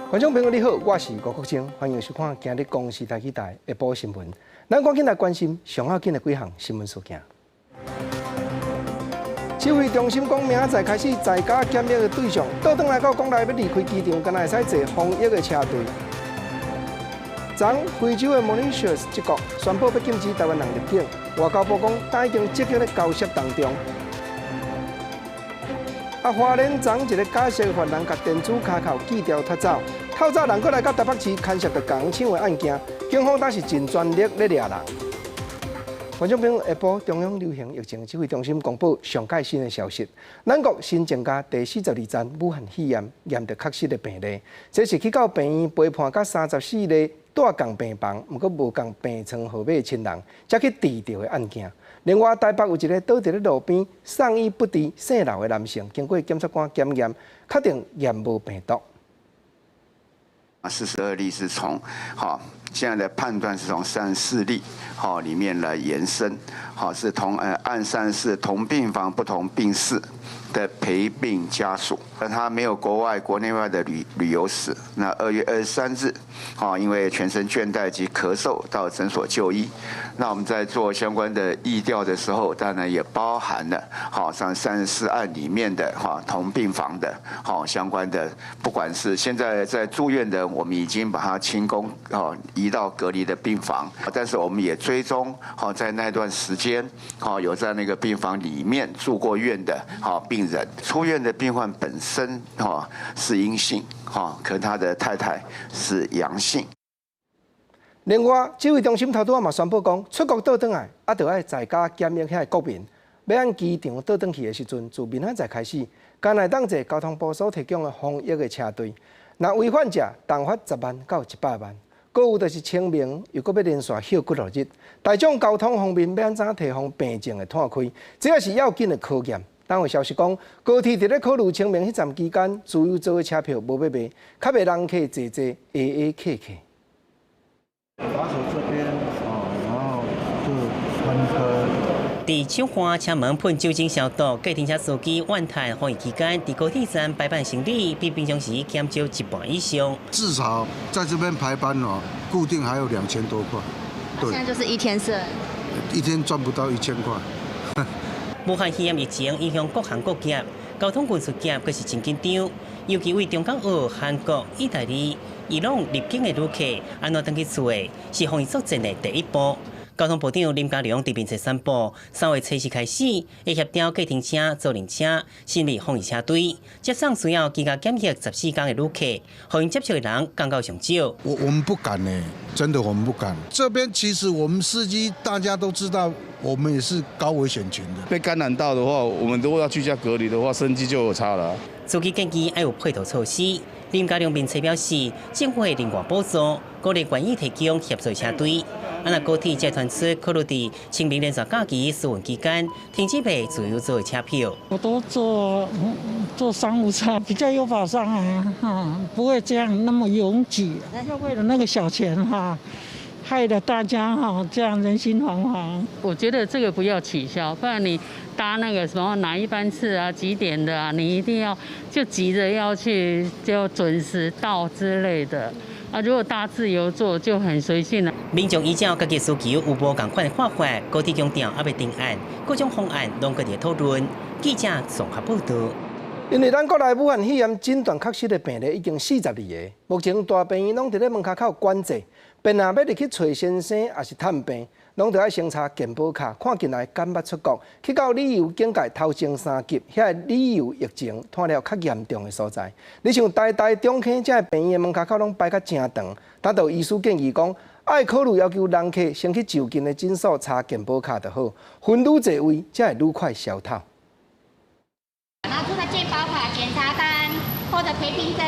觀眾朋友你好，我是吳國清，歡迎收看今日公視台語台下晡新聞。咱趕緊來關心上要緊的幾項新聞事件。指揮中心講，明仔載開始在家檢疫的對象，倒轉來到國內欲離開機場，敢若會使坐防疫的車隊。昨非洲的 Mauritius 這國宣布欲禁止台灣人入境，外交部講，呾已經積極咧交涉當中。啊，花蓮昨一个假釋犯人共電子跤釦記牢脫走，透早人閣來到台北市牽涉著共搶的案件，警方當時盡全力咧掠人。觀眾朋友，下晡中央流行疫情指揮中心公布上蓋新的消息，咱國新增加第42宗武漢肺炎驗著確實的病例，這是去到病院陪伴佮34例蹛仝病房，毋過無仝病床號碼的親人，才去治著的案件。另外，台北有一个倒佇咧路邊送醫不治、姓劉的男性，經過檢察官檢驗，確定驗無病毒。 42例是從，好，現在的判斷是從34例，好裡面來延伸，好是同按三四同病房不同病室的陪病家屬，但他沒有國外、國內外的旅遊史。那2月23日，好，因為全身倦怠及咳嗽到診所就醫。那我們在做相關的疫調的時候，當然也包含了好像34案裡面的哈同病房的好相關的，不管是現在在住院的，我們已經把它清空哦，移到隔離的病房，但是我們也追蹤好在那段時間好有在那個病房裡面住過院的好病人，出院的病患本身哈是陰性哈，可他的太太是陽性。另外，指揮中心頭拄仔嘛宣布講，出國倒轉來，啊，著愛在家檢疫遐個國民，欲按機場倒轉去的時陣，自明仔載開始，敢若會當坐交通部所提供的防疫的車隊，若違反者，重罰10萬到100萬。閣有就是清明又閣欲連續歇幾落日，大眾交通方面欲按怎提防病情的湠開，這也是要緊的考驗。單位消息講，高鐵佇咧考慮清明彼站期間，自由座的車票無欲賣，較袂人客濟濟，挨挨客客。把手這邊哦，然後就噴噴。佇手汗車門噴酒精消毒，計程車司機怨嘆防疫期間，佇高鐵站排班行李比平常時減少一半以上。至少在這邊排班哦，固定還有2000多塊。對，現在就是一天是，一天賺不到1000塊。武漢肺炎疫情影響各行各業，交通運輸業閣是真緊張，尤其為中港澳、韓國、意大利、伊朗入境的旅客，按怎轉去厝的，是防疫作戰的第一步。交通部長林佳龍佇面冊宣布，3月初四開始，會協調計程車、租賃車、成立防疫車隊，接送需要居家檢疫14天的旅客，予𪜶接觸的人降到上少。我們不敢呢，真的我們不敢。這邊其實我們司機大家都知道，我們也是高危險群的。被感染到的話，我們如果要居家隔離的話，生機就有差了。司機建議愛有配套措施。林佳龍明確表示，政府會另外補助，鼓勵願意提供協助車隊。啊，若高鐵才傳出考慮佇清明連續假期試運期間停止賣自由座的車票。我都坐商務艙，比較有保障啊，不會這樣那麼擁擠。要為了那個小錢哈，害得大家哈這樣人心惶惶。我覺得這個不要取消，不然你搭那個什麼哪一班次啊、幾點的啊，你一定要就急着要去，就準時到之類的。啊，如果搭自由座就很隨性啦。民眾依照家己需求有無仝款的看法，高鐵強調猶未定案，各種方案攏閣佇討論。記者綜合報道。因為咱國內武漢肺炎診斷確實的病例已經42個，目前大病院攏佇咧門跤口管制，病人欲入去揣先生抑是探病，攏著愛先查健保卡，看近來敢捌出國，去到旅遊警戒頭前三級，遐个旅遊疫情湠了較嚴重的所在。你像台大中坑這个病院的門跤口攏排甲誠長，當就醫師建議講，愛考慮要求人客先去就近的診所查健保卡就好，分愈濟位才會愈快消透。拿出個健保卡、檢查單或者陪病證。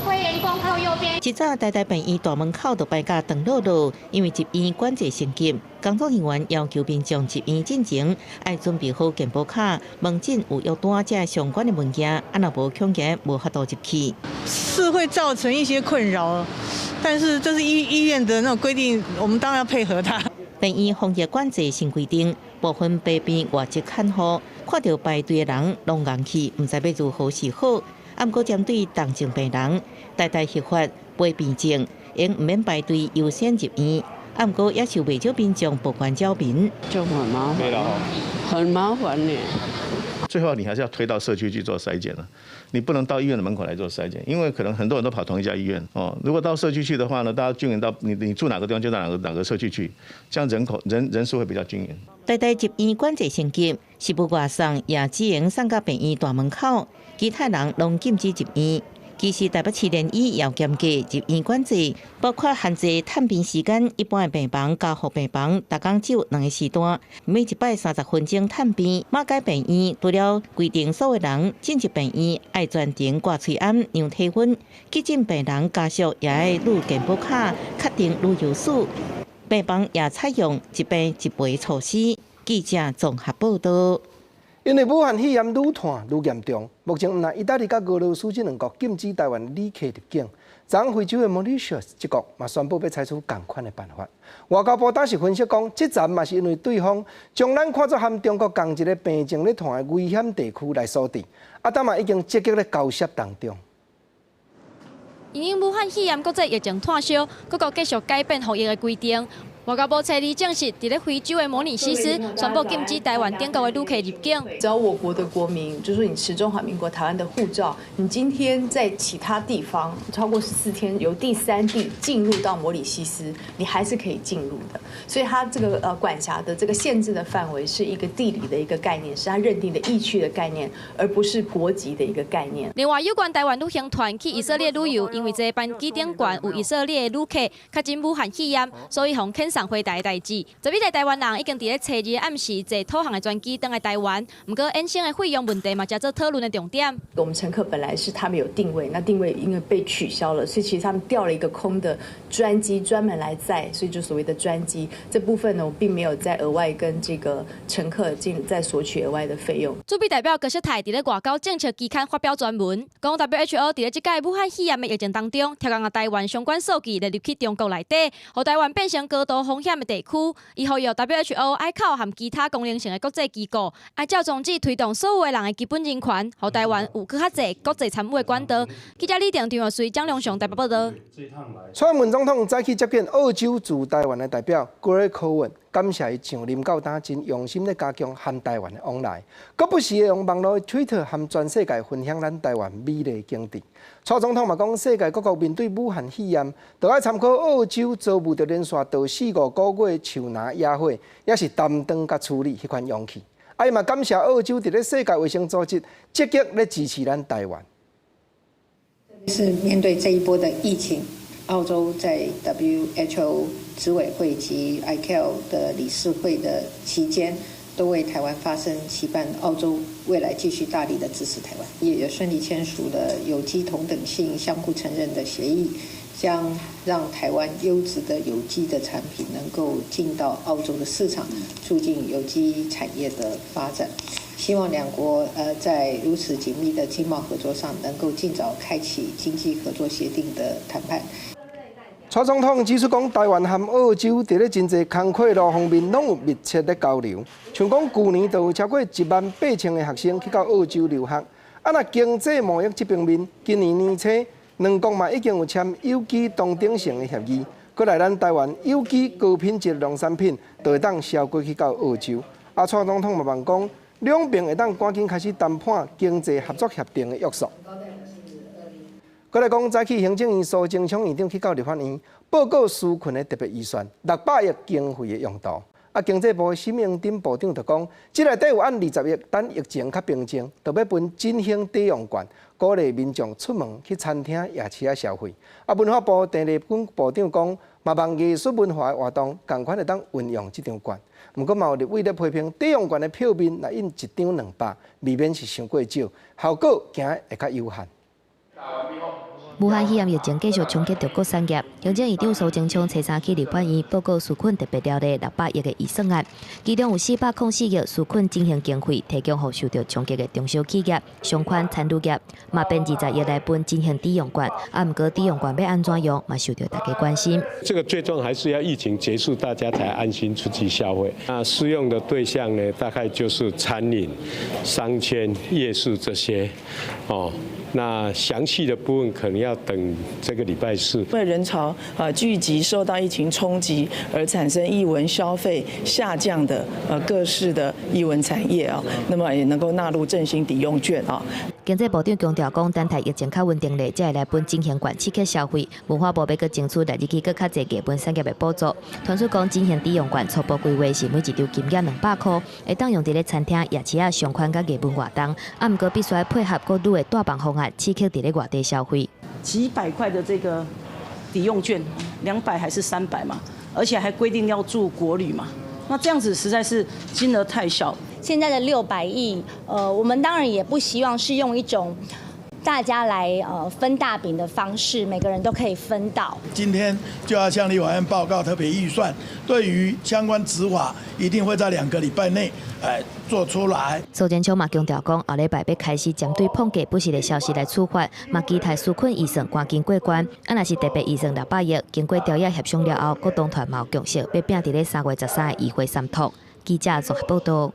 會員光靠右邊。一早台大病院大門口就排甲長轆轆，因為入院管制升級，工作人員要求民眾入院進前愛準備好健保卡、門診有約單這相關的文件，啊若無恐驚無法度入去。是會造成一些困擾，但是這是醫院的那種規定，我們當然要配合他。病院防疫管制新規定，部分病院外籍看護看著排隊的人攏戇去，毋知欲如何是好。啊，毋過針對重症病人，台大核發陪病證，應毋免排隊優先入院。啊，毋過也是袂少民眾報關擾民，就很麻煩，很麻煩呢。最後你還是要推到社區去做篩檢啦，你不能到醫院的門口來做篩檢，因為可能很多人都跑同一家醫院哦。如果到社區去的話呢，大家均勻到你住哪個地方就到哪個社區去，這樣人口人人數會比較均勻。台大入院管制升級，食物外送也只能送到病院大門口，其他人攏禁止入院。其實台北市連醫也嚴格入院管制，包括限制探病時間，一般的病房、加護病房，逐工只有兩個時段，每一擺30分鐘探病。馬偕病院除了規定所有人進入病院愛全程掛喙罨量體溫，急診病人家屬也愛錄健保卡，確定旅遊史。病房也採用一病一陪措施。記者綜合報道。因為武漢肺炎愈傳愈嚴重，目前毋但意大利佮俄羅斯這兩國禁止台灣旅客入境，昨非洲的 Mauritius 這國嘛宣布欲採取仝款的辦法。外交部當時分析講，這站嘛是因為對方將咱看作和中國仝一个病情咧傳的危險地區來鎖定，啊，當嘛已經積極咧交涉當中。因應武漢肺炎國際疫情湠燒，各國繼續改變防疫的規定。外交部初二證實，佇咧非洲的模里西斯宣布禁止台灣等國的旅客入境。只要我國的國民，就是說你持中華民國台灣的護照，你今天在其他地方超過14天，由第三地進入到摩里西斯，你還是可以進入的。所以，它這個管轄的這個限制的範圍是一個地理的一個概念，是它認定的疫區的概念，而不是國籍的一個概念。另外，有關台灣旅行團去以色列旅遊，因為這班機頂懸有以色列的旅客確診武漢肺炎，所以予遣送回台的代誌。10幾个台灣人已經佇咧初二暗時坐土航的專機轉來台灣，毋過衍生的費用問題嘛，成做討論的重點。我們乘客本來是他們有訂位，那訂位因為被取消了，所以其實他們調了一個空的專機專門來載，所以就所謂的專機這部分呢，我並沒有再額外跟這個乘客進再索取額外的費用。駐美代表高世泰佇咧外交政策期刊發表專文，講 WHO 佇咧這擺武漢肺炎的疫情當中，提供予台灣相關數據列入去中國內底，予台灣變成高度風險的地區。伊呼籲 WHO 愛靠和其他功能性的國際機構，愛照宗旨推動所有的人的基本人權，予台灣有閣較濟國際參與的管道。記者李定、張若水、張良雄台北報道。蔡英文總統早起接見澳洲駐台灣的代表 Greg Cohen，感謝伊上任到今真用心咧加強和台灣的往來，閣不時用網路 Twitter 和全世界分享咱台灣美麗景致。蔡總統嘛講，世界各國面對武漢肺炎，都愛參考澳洲遭遇著連續著四五個月樹林野火，也是擔當佮處理彼款勇氣。啊，伊嘛感謝澳洲佇咧世界衛生組織積極咧支持咱台灣。是面對這一波的疫情，澳洲在 WHO 執委會及 ICAO 的理事會的期間，都為台灣發聲，期盼澳洲未來繼續大力的支持台灣，也順利簽署了有機同等性相互承認的協議，將讓台灣優質的有機的產品能夠進到澳洲的市場，促進有機產業的發展。希望兩國在如此緊密的經貿合作上，能夠盡早開啟經濟合作協定的談判。蔡總統指出講，台灣和澳洲佇咧真濟工課路方面攏有密切的交流。像講舊年就有超過1萬8千个學生去到澳洲留學。啊，若經濟貿易這方面，今年年初兩國嘛已經有簽有機同等性的協議。閣來咱台灣有機高品質農產品，就會當銷過去到澳洲。啊，蔡總統嘛望講，兩邊會當趕緊開始談判經濟合作協定的約束。閣來講，早起行政院蘇貞昌院長去到立法院報告紓困的特別預算600億經費的用途。啊，經濟部沈榮津部長就講，這內底有按20億，等疫情較平靜，就欲分振興抵用券，鼓勵民眾出門去餐廳、夜市仔消費。啊，文化部鄭麗君部長講，嘛望藝術文化的活動仝款會當運用這張券。毋過嘛有立委咧批評，抵用券的票面若印一張200，未免是傷過少，效果驚會較有限。武漢肺炎疫情繼續衝擊著各產業。行政院長蘇貞昌初三去立法院報告紓困特別條例600億的預算案，其中有404億紓困振興經費提供予受著衝擊的中小企業、商圈、餐旅業，嘛編20億來分振興抵用券。啊，毋過抵用券欲按怎用，嘛受著大家關心。這個最終還是要疫情結束，大家才安心出去消費。那適用的對象呢，大概就是餐飲、商圈、夜市這些，哦。那詳細的部分可能要等這個禮拜四。因為人潮聚集受到疫情衝擊而產生藝文消費下降的各式的藝文產業啊，那麼也能夠納入振興抵用券啊。經濟部長強調講，等待疫情較穩定咧，才會來分振興券刺激消費。文化部欲閣爭取來日起閣較濟藝文產業的補助。傳出講，振興抵用券初步規劃是每一張金額200箍，會當用佇咧餐廳、夜市仔、商圈佮藝文活動。啊，毋過必須愛配合閣愈的大辦方案，刺激佇咧外地消費。幾百塊的這個抵用券，200還是300嘛？而且還規定要住國旅嘛？那這樣子實在是金額太小。現在的600億，我們當然也不希望是用一種大家來分大餅的方式，每個人都可以分到。今天就要向立法院報告特別預算，對於相關執法一定會在2個禮拜內做出來。蘇貞昌嘛強調講，後禮拜欲開始針對膨價不實的消息來處罰，嘛期待紓困預算趕緊過關。啊，若是特別預算600億，經過朝野協商了後，各黨團嘛有共識，欲摒佇咧3月13日議會三讀。記者綜合報道。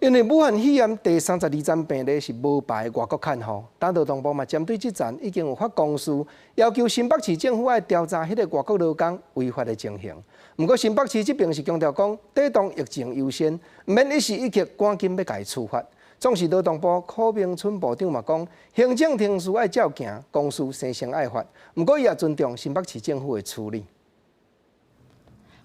因為武漢肺炎第32層病例是無牌外國看護，但勞動部嘛針對這層已經有發公書，要求新北市政府愛調查彼个外國勞工違法的情形。毋過新北市這邊是強調講，底當疫情優先，毋免一時一刻趕緊欲共伊處罰。總是勞動部柯銘春部長嘛講，行政程序愛照行，公書生成愛發。毋過伊也尊重新北市政府的處理。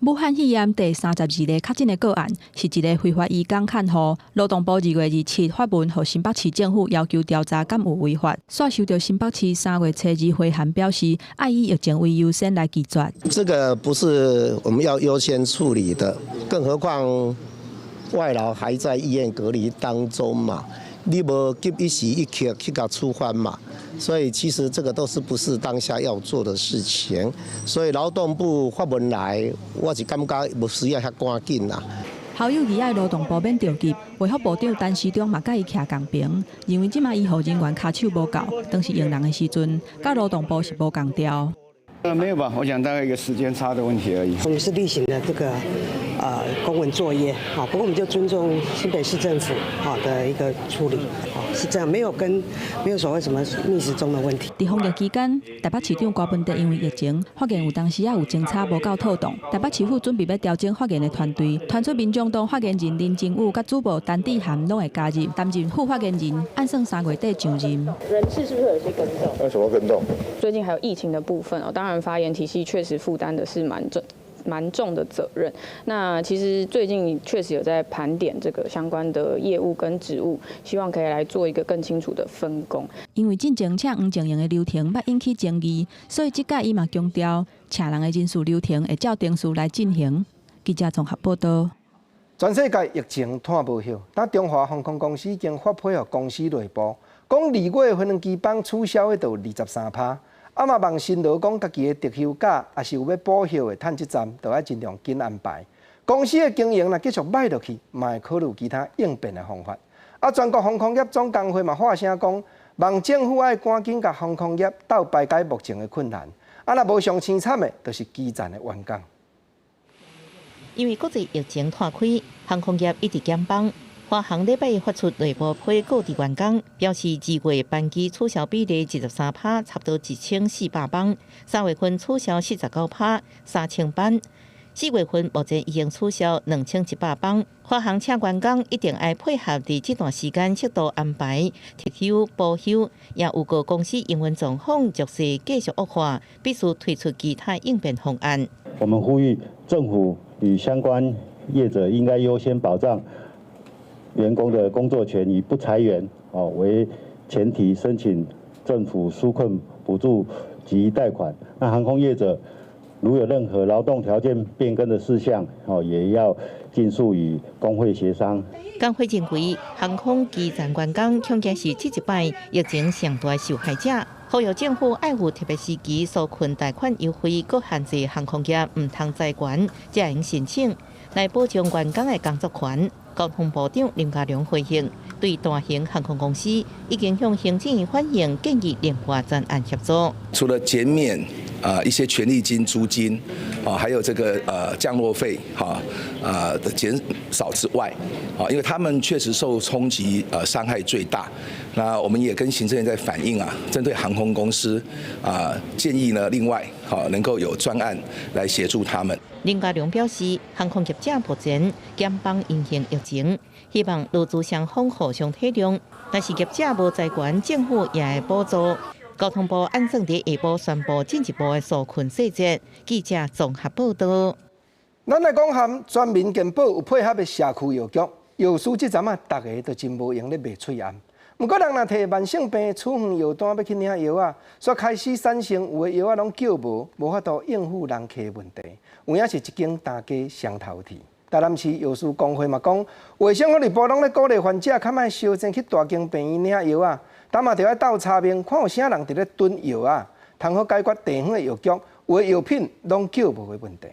武漢肺炎第32例確診的個案，是一个非法移工看護。勞動部2月27發文，予新北市政府要求調查敢有違法。煞收著新北市3月初2回函表示，愛以疫情為優先來拒絕。這個不是我們要優先處理的，更何況外勞還在醫院隔離當中嘛，你無急一時一刻去共處罰嘛。所以其實這個都是不是當下要做的事情，所以勞動部發文來，我是感覺無需要遐趕緊啦。侯友宜愛勞動部免著急，衛福部長陳時中嘛佮伊徛仝爿，認為這馬醫護人員跤手無夠，當是用人的時陣，佮勞動部是無仝調。沒有吧？我想大概一個時間差的問題而已。我們是例行的這個公文作業，好，不過我們就尊重新北市政府好的一個處理，好是這樣，沒有所謂什麼逆時鐘的問題。佇防疫期間，台北市長柯文哲因為疫情，發現有當時仔有偵查無夠妥當，台北市府準備欲調整發言的團隊，傳出民眾黨發言人林珍羽佮主播陳智菡攏會加入擔任副發言人，按算3月底上任。人事是不是有些更動？有什麼更動？最近還有疫情的部分哦，當然發言體系確實負擔的是蠻重的責任。那其實最近確實有在盤點這個相關的業務跟職務，希望可以來做一個更清楚的分工。因為進前請黃靜瑩的流程捌引起爭議，所以這屆伊嘛強調，請人的人事流程會照程序來進行。記者綜合報道。全世界疫情拖無歇，但中華航空公司已經發批予公司內部，講2月飛機班取消的就23%。啊嘛，望辛勞講家己的特休假，抑是有欲補休的，趁這站，就愛盡量緊安排。公司的經營若繼續歹落去，嘛會考慮其他應變的方法。啊，全國航空業總工會嘛發聲講，望政府愛趕緊共航空業鬥排解目前的困難。啊，若無上凄慘的，就是基層的員工。因為國際疫情拖開，航空業一直減班。華航禮拜發出內部批告知員工，表示2月班機取消比例23%，差不多1400班；3月份取消49%，3000班；4月份目前已經取消2100班。華航請員工一定愛配合佇這段時間適度安排特休補休，也預告公司營運狀況局勢繼續惡化，必須推出其他應變方案。我們呼籲政府與相關業者應該優先保障員工的工作權，以不裁員哦為前提申請政府紓困補助及貸款。那航空業者如有任何勞動條件變更的事項，哦也要盡速與工會協商。工會認為，航空基層員工恐驚是這一擺疫情上大受害者。呼籲政府愛有特別時期紓困貸款優惠，閣限制航空業毋通裁員，才會用申請來保障員工的工作權。交通部長林佳龍回應，對大型航空公司已經向行政院反映，建議另外專案協助。除了減免啊一些權利金、租金啊，還有這個降落費哈啊的減少之外，啊，因為他們確實受衝擊，傷害最大。那我們也跟行政院在反映啊，針對航空公司啊，建議呢，另外好能夠有專案來協助他們。林佳龍表示，航空業者目前減班因應疫情，希望勞資雙方互相體諒。但是業者無裁員，政府也會補助。交通部按算佇下晡宣布進一步的紓困細節。記者綜合報道。咱來講和全民健保有配合的社區藥局，藥師這陣仔，逐个都真無閒咧賣喙罨。毋過人若提慢性病處方藥單欲去領藥仔，煞開始產生有的藥仔攏叫無，無法度應付人客問題，有影是一間擔家雙頭鐵。台南市藥師公會嘛講，衛生福利部攏咧鼓勵患者較莫相爭去大間病院領藥仔，但嘛著愛鬥查明，看有啥人佇咧囤藥仔，通好解決地方的藥局有的藥品攏叫無的問題。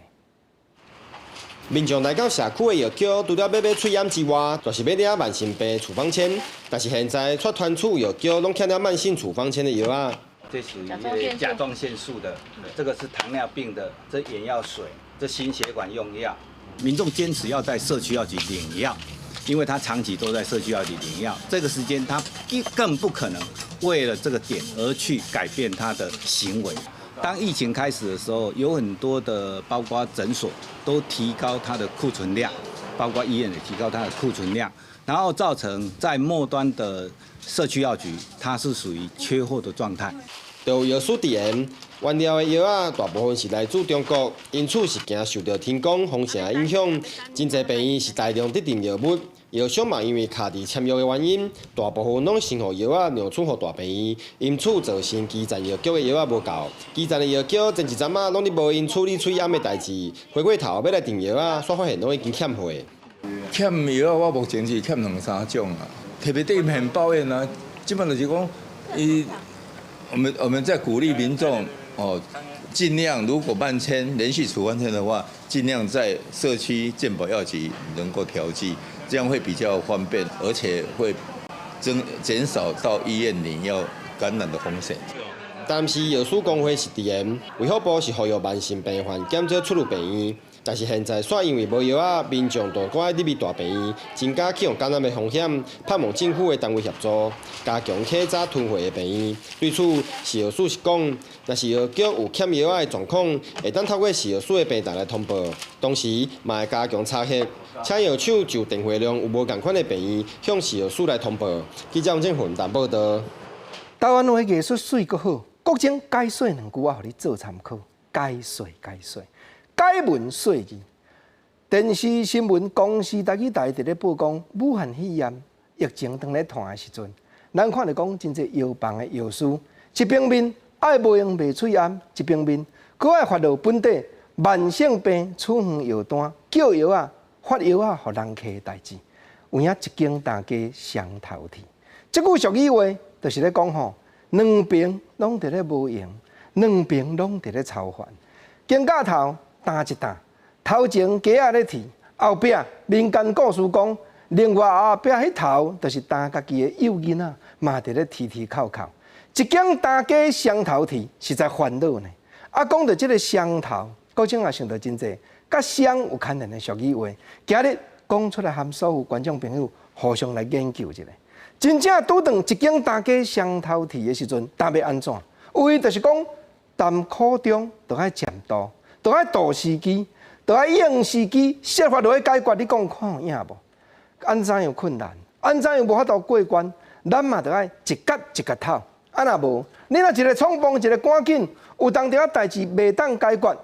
民眾來到社區的藥局，除了欲買喙罨之外，就是欲領慢性病處方簽。但是現在卻傳出藥局攏欠了慢性處方簽的藥仔。這是甲狀腺素的，這個是糖尿病的，這眼藥水，這心血管用藥。民眾堅持要在社區藥局領藥，因為他長期都在社區藥局領藥，這個時間他更不可能為了這個點而去改變他的行為。當疫情開始的時候，有很多的包括診所都提高它的庫存量，包括醫院也提高它的庫存量，然後造成在末端的社區藥局，它是屬於缺貨的狀態。就藥師直言，原料的藥仔大部分是來自中國，因此是驚受著停工封城的影響，真濟病院是大量佇訂藥物。藥商嘛因為卡佇簽約的原因，大部分攏先予藥仔量出予大病院，因此造成基層藥局的藥仔無夠。基層的藥局前一陣仔攏佇無閒處理喙罨的代誌，回過頭欲來訂藥仔，煞發現攏已經欠貨。欠藥仔我目前是欠兩三種啊，特別對很抱怨啊，基本就是講，伊我們在鼓勵民眾哦，盡量如果慢簽連續處方簽的話，盡量在社區健保藥局能夠調劑。這樣會比較方便，而且會增減少到醫院領藥感染的風險。但是藥師公會是直言，衛福部是呼籲慢性病患減少出入病院，但是現在煞因為無藥仔，民眾就閣愛入去大病院，增加去予感染的風險。盼望政府的單位協助，加強起早囤貨的病院。對此，食藥署是講，若是藥局有欠藥仔的狀況，會當透過食藥署的病台來通報，同時嘛會加強查核。請藥廠就訂貨量有無仝款的病院，向食藥署來通報。記者王正雲台報道。台灣話藝術媠閣好，國政解說兩句話，予你做參考。解說解說，解文說字。電視新聞公視台語台佇咧報講武漢肺炎疫情當咧傳的時陣，咱看著講真濟藥房的藥師，一邊面愛無閒賣喙罨，一邊面閣愛發落本地慢性病處方藥單，叫藥仔。發藥仔，予人客的代誌，有影一間擔家雙頭鐵。這句俗語話，就是咧講吼，兩邊攏佇咧無閒，兩邊攏佇咧操煩。肩胛頭擔一擔，頭前雞仔咧啼，後壁民間故事講，另外後壁彼頭就是擔家己的幼囡仔，嘛佇咧啼啼哭哭。一間擔家雙頭鐵，實在煩惱呢。啊，講著這个雙頭，國政也想著真濟。佮雙有牽連的俗語話，今日講出來，和所有觀眾朋友互相來研究一下。真正拄著一間擔家雙頭鐵的時陣，擔欲按怎？有的就是講，談苦衷，就愛佔度，就愛度時機，就愛應時機，設法落去解決。你講看有影無？按怎樣困難？按怎樣無法度過關？咱嘛著愛一角一角透。啊，若無，你若一个衝動，一个趕緊，有當時仔代誌袂當解決。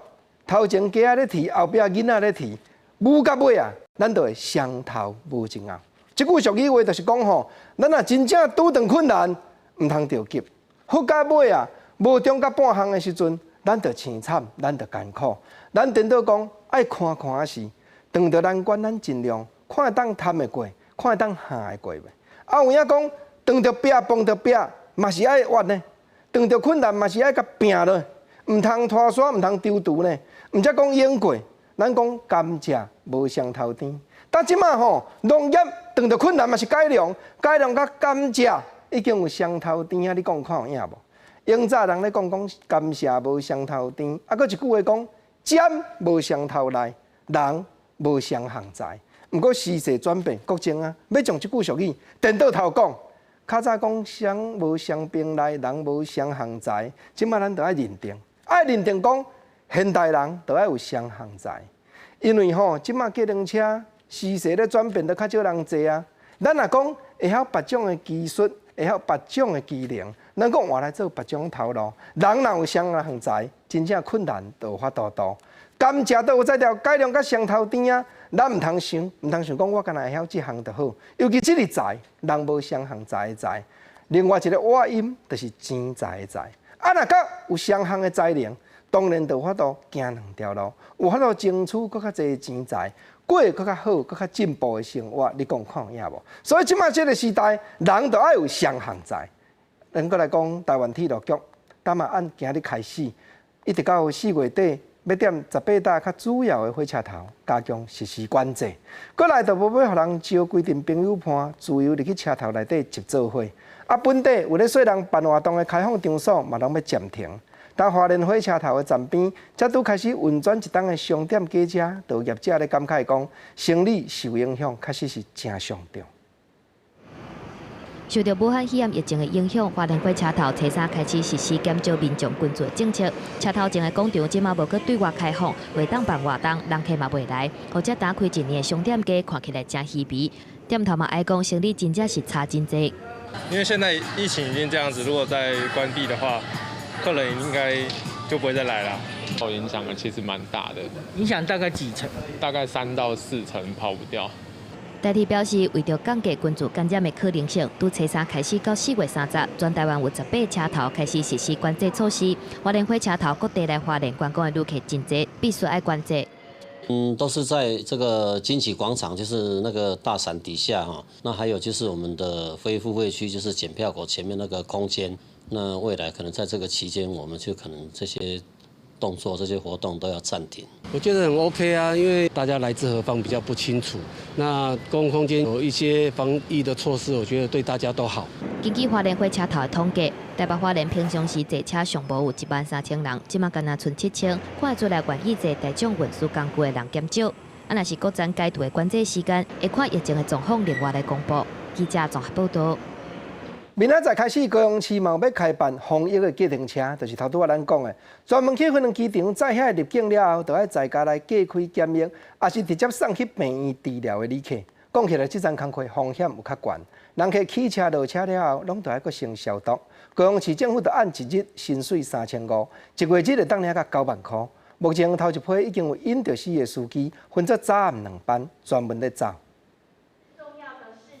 頭前雞仔咧啼，後壁囡仔咧啼，舞到尾啊，咱就會雙頭無前後。這句俗語話就是講吼，咱若真正拄著困難，毋通著急。好到尾啊，無中到半項的時陣，咱就凄慘，咱就艱苦。咱顛倒講，愛看看是，碰著難關，咱盡量看會當談會過，看會當行會過袂。啊，有影講，碰著壁，碰著壁，嘛是愛活呢。遇著困難嘛是愛共拚落，毋通拖沙，毋通丟櫥呢。毋才講用過，咱講甘蔗無雙頭甜。但這馬吼，農業遇著困難嘛是改良，改良佮甘蔗已經有雙頭甜啊！你講看有影無？永早人咧講講甘蔗無雙頭甜，啊，閣一句話講針無雙頭利，人無雙項才。毋過時勢轉變，國政啊，欲將這句俗語顛倒頭講。較早講雙無雙兵利，人無雙項才，這馬咱著愛認定，愛認定講現代人著愛有雙項才，因為吼，這馬計程車時勢咧轉變，都較少人坐啊。咱若講會曉別種的技術，會曉別種的技能，咱閣換來做別種頭路。人若有雙項才，真正困難就有法度度。甘蔗都有才調改良佮雙頭甜啊！咱毋通想，毋通想講我干焦會曉這項就好。尤其這個才，人無雙項才的才。另外一個倚音就是錢財的財。啊，若閣有雙項的才能，當然就有法度行兩條路，有法度爭取閣較濟錢財，過閣較好、閣較進步的生活。你講看有影無？所以這馬這個時代，人就愛有雙項才。咱閣來講台灣鐵路局，今嘛按今日開始，一直到4月底。欲踮18搭較主要的火車頭加強實施管制，閣來就無欲予人招規陣朋友伴自由入去車頭內底集做伙。啊，本地有咧細人辦活動的開放場所嘛，攏欲暫停。但花蓮火車頭的站邊，才拄開始運轉一冬的商店街車，就有業者咧感慨講，生理受影響，確實是誠傷重。受著武漢肺炎疫情的影響，花蓮火車頭初三開始實施減少民眾群聚的政策。車頭前的廣場這馬無閣對外開放，袂當辦活動，人客嘛袂來。予這呾開一年的商店街看起來誠稀微。店頭嘛哀講生理真正是差真濟。因為現在疫情已經這樣子，如果再關閉的話，客人應該就不會再來了。受影響其實蠻大的。影響大概幾成？大概3到4成跑不掉。台鐵表示，為著降低群聚感染的可能性，對初三開始到4月30，全台灣有18車頭開始實施管制措施。花蓮火車頭各地來花蓮觀光的旅客真濟，必須愛管制。嗯，都是在這個金禧廣場，就是那個大傘底下哈。那還有就是我們的非付費區，就是檢票口前面那個空間。那未來可能在這個期間，我們就可能這些動作、這些活動都要暫停。我覺得很 OK 啊，因為大家來自何方比較不清楚。那公共空間有一些防疫的措施，我覺得對大家都好。根據花蓮火車頭的統計，台北花蓮平常時坐車上無有1萬3千人，這馬干焦賰7千，看得出來願意坐大眾運輸工具的人減少。啊，若是閣再解除的管制時間，會看疫情的狀況另外來公布。記者綜合報道。明仔載開始，高雄市嘛欲開辦防疫的計程車，就是頭拄仔咱講的，專門去芬蘭機場載遐入境了後，就愛在家來隔開檢疫，抑是直接送去病院治療的旅客。講起來，這層工課風險有較懸，人客起車落車了後，攏著愛閣先消毒。高雄市政府就按一日薪水3500，一月只會當領到9萬箍。目前頭一批已經有𪜶著死的司機，分做早暗兩班，專門咧走。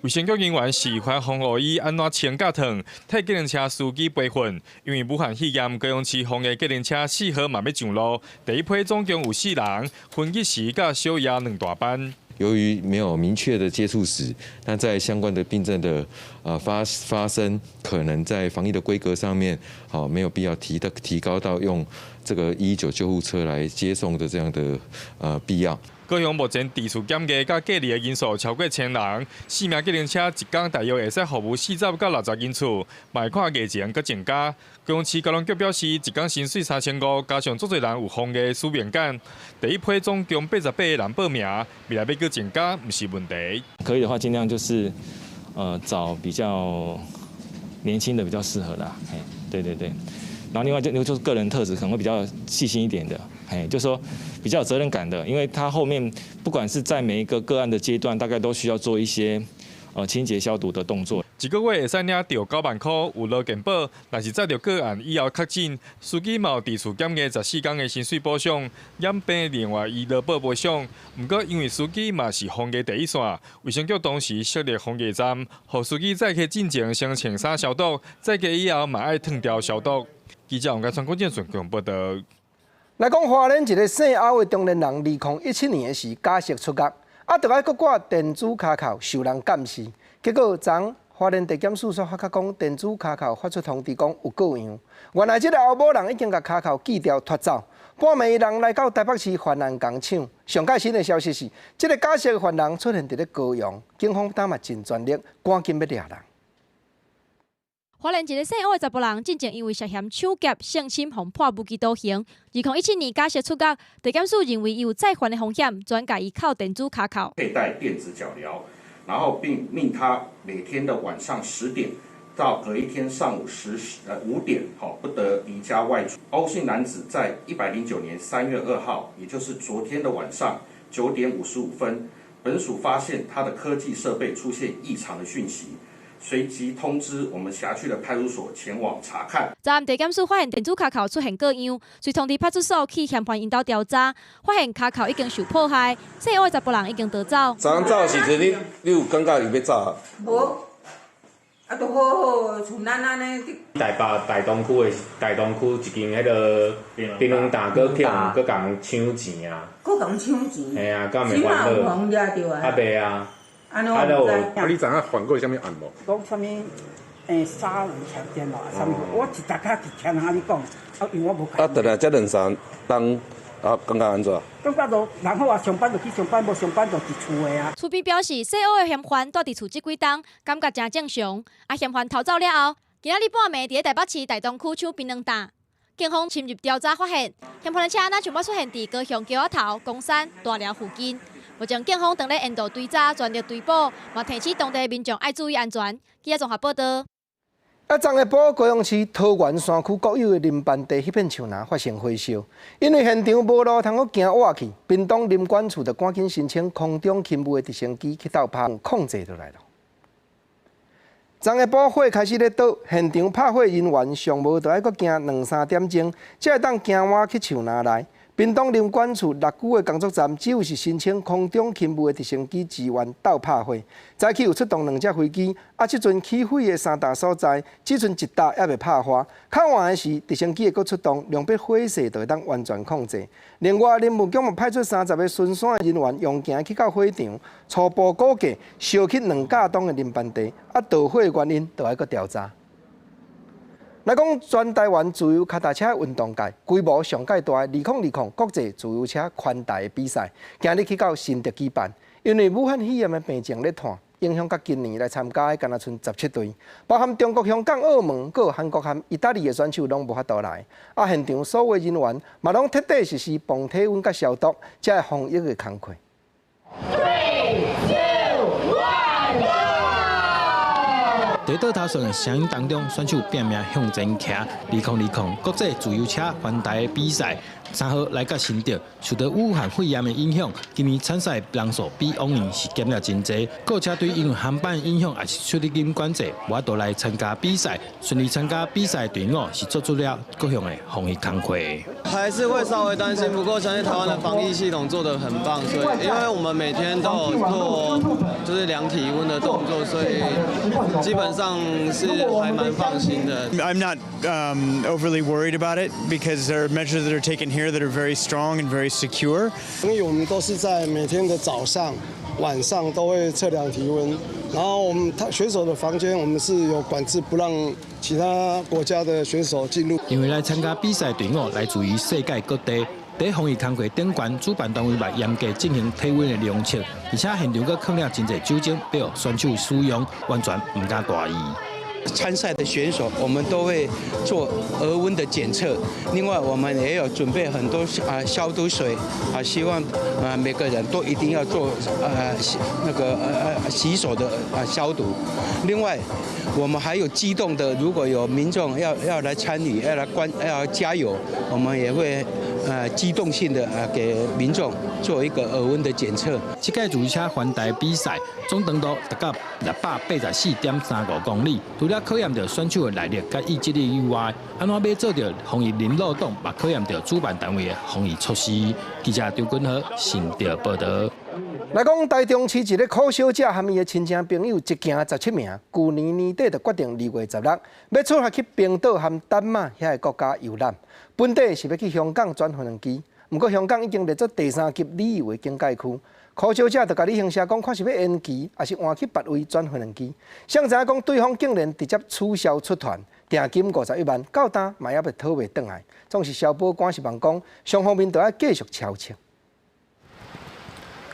衛生局人員示範防護衣按怎穿佮脫，替計程車司機培訓。因為武漢肺炎，高雄市防疫計程車4號嘛欲上路，第一批總共有四人，分日時佮小夜兩大班。由於沒有明確的接觸史，那在相關的病症的發生，可能在防疫的規格上面，好沒有必要提高到用這個119救護車來接送的這樣的必要。高雄目前佇厝檢疫佮隔離的人數超過千人，四名計程車一工大約會使服務40到60人次，嘛會看疫情閣增加。高雄市交通局表示，一工薪水3500，加上足濟人有防疫使命感。第一批總共88個人報名，未來欲閣增加毋是問題。可以的話，盡量就是找比較年輕的比較適合啦。嘿，對對對。然後另外就是個人特質可能會比較細心一點的，嘿，就是說比較有責任感的，因為他後面不管是在每一個個案的階段，大概都需要做一些清潔消毒的動作。一個月會使領著9萬箍，有勞健保，若是載著個案以後確診，司機嘛有佇厝檢疫14天的薪水補償，染病另外依勞保賠償。毋過因為司機嘛是防疫第一線，衛生局當時設立防疫站，予司機載客進前先穿衫消毒，載客以後嘛愛脫掉消毒。記者王家川郭建順報道。來講花蓮一個姓歐的中年人，2017年的時假釋出獄，啊，著愛閣掛電子跤銬受人監視，結果昨花蓮地檢署煞發覺講，電子跤釦發出通知講有過樣。原來這个後某人已經共跤釦寄掉脫走。半暝人來到台北市犯案工廠。上蓋新的消息是，這个假釋犯人出現佇咧高雄，警方今嘛盡全力趕緊欲掠人。花蓮一个姓歐的查埔人，進前因為涉嫌搶劫、性侵，予判無期徒刑。2017年假釋出獄，地檢署認為伊有再犯的風險，轉共伊銬電子跤銬。佩戴電子腳鐐，然後並命他每天的晚上10點到隔一天上午5點，好不得離家外出。歐姓男子在109年3月2號，也就是昨天的晚上9點55分，本署發現他的科技設備出現異常的訊息。隨即通知我們轄區的派出所前往查看。昨暗地檢署發現電子跤銬出現過樣，遂通知派出所去嫌犯𪜶兜調查，發現跤銬已經受破壞，姓歐的查埔人已經逃走。昨昏走的時陣，你有感覺伊欲走啊？無，啊，都好好，像咱按呢。台北大東區的大東區一間彼个檳榔擔，閣去予閣共搶錢啊！閣共搶錢？嘿啊，敢會煩惱？啊袂啊。啊，啊，你知影犯過啥物案無？講啥物？殺人強姦咯，啥物？我是逐工是聽他咧講，啊，因為我無。啊，轉來這兩三冬，啊，感覺按怎？感覺就人好啊，上班就去上班，無上班就佇厝的啊。厝邊表示，姓歐的嫌犯蹛佇厝這幾冬，感覺誠正常。啊，嫌犯逃走了後，今仔日半暝佇咧台北市大東區搶檳榔擔，警方深入調查發現，嫌犯的車若像捌出現佇高雄橋仔頭、岡山、大寮附近。目前警方正咧沿途追查，全力追捕，嘛提醒當地民眾愛注意安全。記者綜合報道。啊，昨下晡高雄市桃園山區國有的林班地彼片樹林發生火燒，因為現場無路通好行倚去，屏東林管處就趕緊申請空中勤務的直升機去鬥拍控制落來囉。昨下晡火開始咧倒，現場拍火人員上無就愛閣行兩三點鐘，才會當行倚去樹林內。屏東林管處六龜的工作站，只有是申請空中勤務的直升機支援鬥拍火。早起有出動兩架飛機，啊，這陣起火的三搭所在，只賰一搭猶未拍花。較晚的時，直升機會閣出動，兩邊火勢就會當完全控制。另外，林務局嘛派出30個巡山人員，用行去到火場，初步估計燒去2甲棟的林班地，啊，導火的原因都愛閣調查。來講，全台灣自由跤踏車運動界規模上蓋大的2020國際自由車環台的比賽，今日去到新竹舉辦。因為武漢肺炎的病情咧湠，影響到今年來參加的，干焦賰17隊，包含中國香港、澳門、閣韓國和意大利的選手攏無法度來。啊，現場所有人員嘛攏徹底實施磅體溫佮消毒，才會防疫的工課。 Three, two, one, go！佇倒頭順的聲音當中，選手拼命向前騎。2020國際自由車環台的比賽，3號來到新竹，受到武漢肺炎的影響，今年參賽人數比往年是減了真濟。各車隊因為航班影響，抑是出入境管制，無法度來參加比賽。順利參加比賽的隊伍是做出了各項的防疫工課。還是會稍微擔心，不過相信台灣的防疫系統做得很棒，所以因為我們每天都有做就是量體溫的動作，所以基本上是還蠻放心的。 I'm not overly worried about it because there are measures that are taken here that are very strong and very secure. 因為我們都是在每天的早上、晚上都會測量體溫，然後我們他選手的房間，我們是有管制，不讓其他國家的選手進入。因為來參加比賽隊伍來自於世界各地，佇防疫工課頂懸，主辦單位嘛嚴格進行體溫的量測，而且現場閣放了真濟酒精，予選手使用，完全毋敢大意。參賽的選手，我們都會做額溫的檢測。另外，我們也有準備很多啊消毒水啊，希望啊每個人都一定要做那個洗手的啊消毒。另外，我們還有機動的，如果有民眾要來參與、要來關、要加油，我們也會機動性的啊給民眾做一個額溫的檢測。這屆自由車環台比賽總長度達到684.35公里，除了考驗著選手的耐力佮意志力以外，按怎欲做著防疫零漏洞，嘛考驗著主辦單位的防疫措施。記者張君和新竹報導。來講，台中市一个柯小姐和伊的親戚朋友一行17名，舊年年底就決定2月16欲出發去冰島和丹麥遐个國家遊覽。本底是欲去香港轉飛機，毋過香港已經列做第三級旅遊的警戒區。柯小姐就共旅行社講，看是欲延期，抑是換去別位轉飛機。誰知影講對方竟然直接取消出團，訂金51萬，到今嘛猶未討袂轉來。總是消保官希望講，雙方面都愛繼續敲策。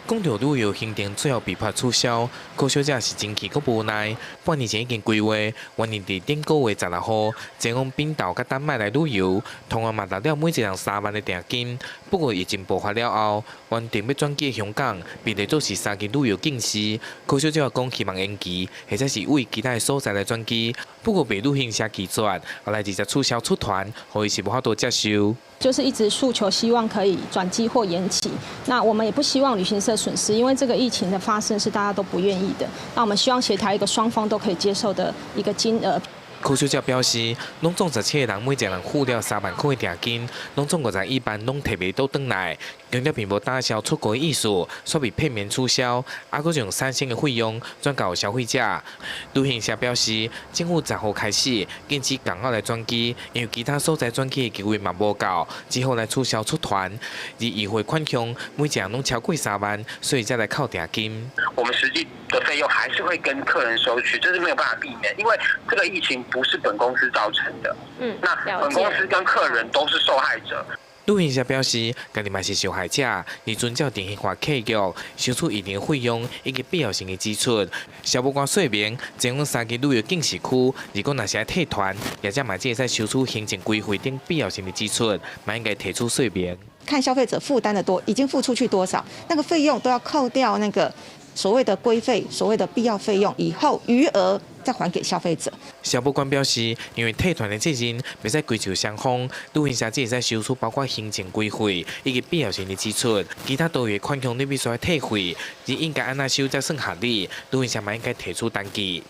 講著旅遊行程最後被迫取消，柯小姐是真氣閣無奈。半年前已經規劃，原定佇頂個月16號前往冰島佮丹麥來旅遊，同樣嘛納了每一人3萬的訂金。不過疫情爆發了後，原定欲轉機的香港被列做是三級旅遊警示。柯小姐講希望延期，或者是為其他的所在來轉機。不過被旅行社拒絕，後來直接取消出團，予伊是無法度接受。就是一直訴求希望可以轉機或延期，那我們也不希望旅行社損失，因為這個疫情的發生是大家都不願意的。那我們希望協調一個雙方都可以接受的一個金額。柯小姐表示，攏總17個人，每一個人付了3萬塊的訂金，攏總51萬攏提袂倒轉來。強調並無打消出國的意思，煞被片面取消，猶閣將產生的費用轉交消費者。旅行社表示，政府10號開始禁止港澳來轉機，因為其他所在轉機的機會嘛無夠，只好來取消出團。而優惠款項每一個人攏超過3萬，所以才來扣訂金。我們實際的費用還是會跟客人收取，這是沒有辦法避免，因為這個疫情不是本公司造成的。那本公司跟客人都是受害者。旅行社表示，家己嘛是受害者，而遵照定型化契約，收取一定費用以及必要性的支出。消保官說明，前往三級旅遊警示區，如果若是愛退團，業者嘛只會使收取行政規費等必要性的支出，嘛應該提出說明。看消費者負擔的多，已經付出去多少，那個費用都要扣掉那個所謂的規費、所謂的必要費用以後，餘額再還給消費者。消保官表示，因為退團的責任袂使歸咎雙方，旅行社只會使收取包括行政規費以及必要性的支出，其他多餘款項你必須愛退費，而應該按怎收才算合理？旅行社嘛應該提出單據。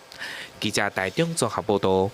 記者台中綜合報道。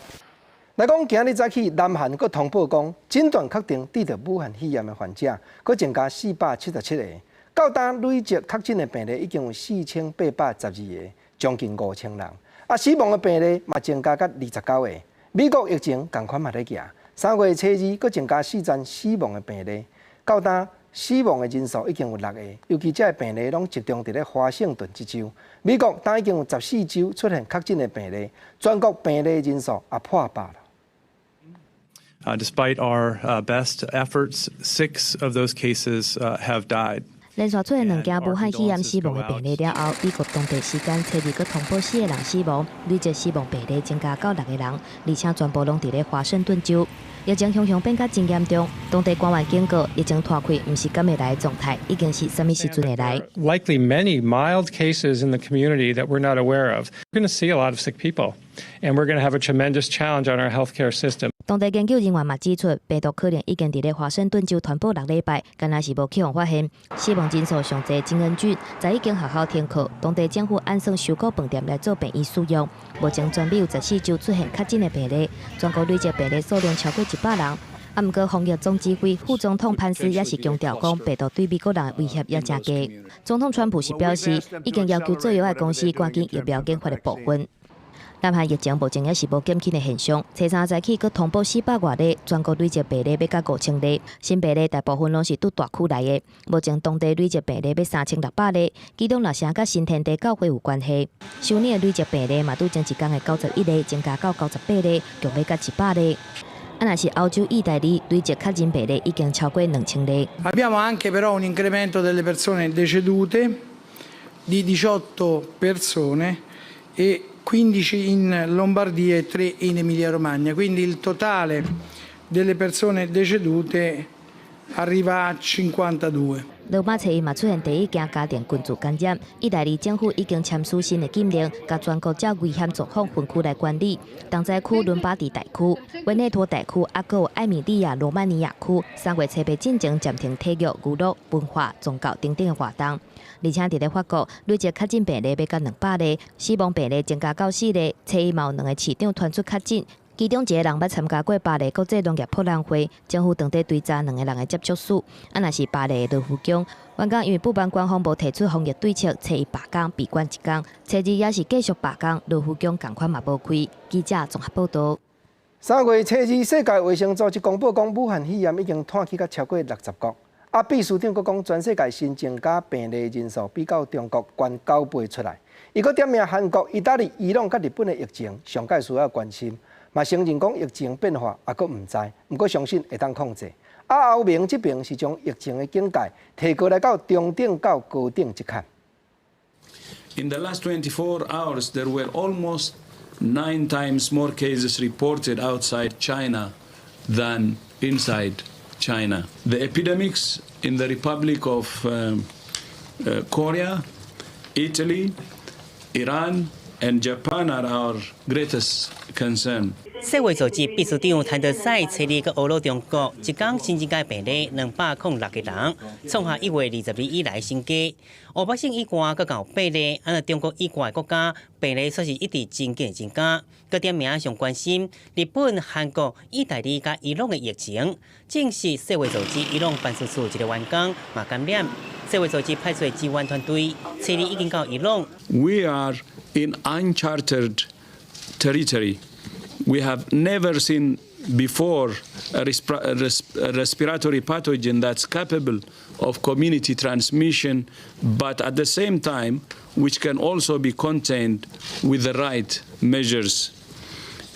來講，今日早起，南韓閣通報講，診斷確定得著武漢肺炎的患者，閣增加477個。到今累積確診的病例已經有4812個，將近5000人。啊，死亡的病例嘛增加到29個。美國疫情仝款嘛咧行，3月初2閣增加四宗死亡的病例，到今死亡的人數已經有六個，尤其這个病例攏集中佇咧華盛頓這州。美國今已經有14州出現確診的病例，全國病例人數也破百啦。 Despite our best efforts, six of those cases have died. 連續出現兩件武漢肺炎死亡的病例了後，美國當地時間初二閣通報四個人死亡，累計死亡病例增加到六個人，而且全部攏佇咧華盛頓州。疫情雄雄變甲真嚴重，當地官員警告，疫情拖開毋是敢會來的狀態，已經是啥物時陣會來。 Likely many mild cases in the community that we're not aware of. We're going to see a lot of sick people, and we're going to have a tremendous challenge on our healthcare system. 當地研究人員嘛指出，病毒可能已經佇咧華盛頓州傳播6禮拜，敢若是無去予發現。死亡人數上濟真恩郡，在一間學校停課，當地政府按算收購飯店來做病院使用。目前全美有14州出現確診的病例，全國累計病例數量超過100人。啊，毋過防疫總指揮副總統潘斯也是強調講，病毒對美國人的威脅也誠低。總統川普是表示，已經要求製藥的公司趕緊疫苗研發的部分。南韓疫情目前也是無減輕的現象，初三早起閣通報400外例，全國累計病例欲到5000例，新病例大部分攏是佇大區來的。目前當地累計病例欲3600例，其中六成佮新天地教會有關係。首爾的累計病例嘛，拄前一工的91例，增加到98例，共欲到100例。啊，若是歐洲意大利累計確診病例已經超過2000例。 Abbiamo anche però un incremento delle persone decedute di 18 persone e 15 in Lombardia e 3 in Emilia-Romagna, quindi il totale delle persone decedute arriva a 52. 羅馬初一嘛出現第一件家庭群聚感染，意大利政府已經簽署新的禁令，共全國較危險狀況分區來管理。東西區倫巴第大區、維內托大區，猶閣有艾米利亞羅曼尼亞區，3月初八進前暫停體育、娛樂、文化、宗教等等的活動。而且佇咧法國，累計確診病例欲到200例，死亡病例增加到四例。初一嘛有兩個市長傳出確診。其中一個人捌參加過巴黎國際農業博覽會，政府當地追查兩個人的接觸史。啊，若是巴黎的羅浮宮，原工因為不滿官方無提出防疫對策，初一罷工閉館一工，初二也是繼續罷工，羅浮宮仝款嘛無開。記者綜合報道。3月初二，世界衛生組織公布講，武漢肺炎已經湠去到超過60國。啊，秘書長閣講，全世界新增加病例人數比較中國懸9倍出來。伊閣點名韓國、意大利、伊朗佮日本的疫情，上蓋需要關心。嘛承認講疫情變化猶閣毋知，毋過相信會當控制。啊，歐盟這爿是將疫情的警戒提高來到中等到高等級別。 In the last 24 hours, there were almost nine times more cases reported outside China than inside China. The epidemics in the Republic of Korea, Italy, Iran, and Japan are our greatest concern. 世衛組織秘書長譚德塞初二閣呵咾中國，一工新增加病例206個人，創下1月22日以來新低。湖北省以外閣有八例，按中國以外國家病例煞是一直真緊增加。閣點名上關心日本、韓國、意大利佮伊朗的疫情，證實世衛組織伊朗辦事處一个員工嘛感染。世衛組織派出支援團隊，初二已經到伊朗。 We are in uncharted territory. We have never seen before a respiratory pathogen that's capable of community transmission, but at the same time, which can also be contained with the right measures.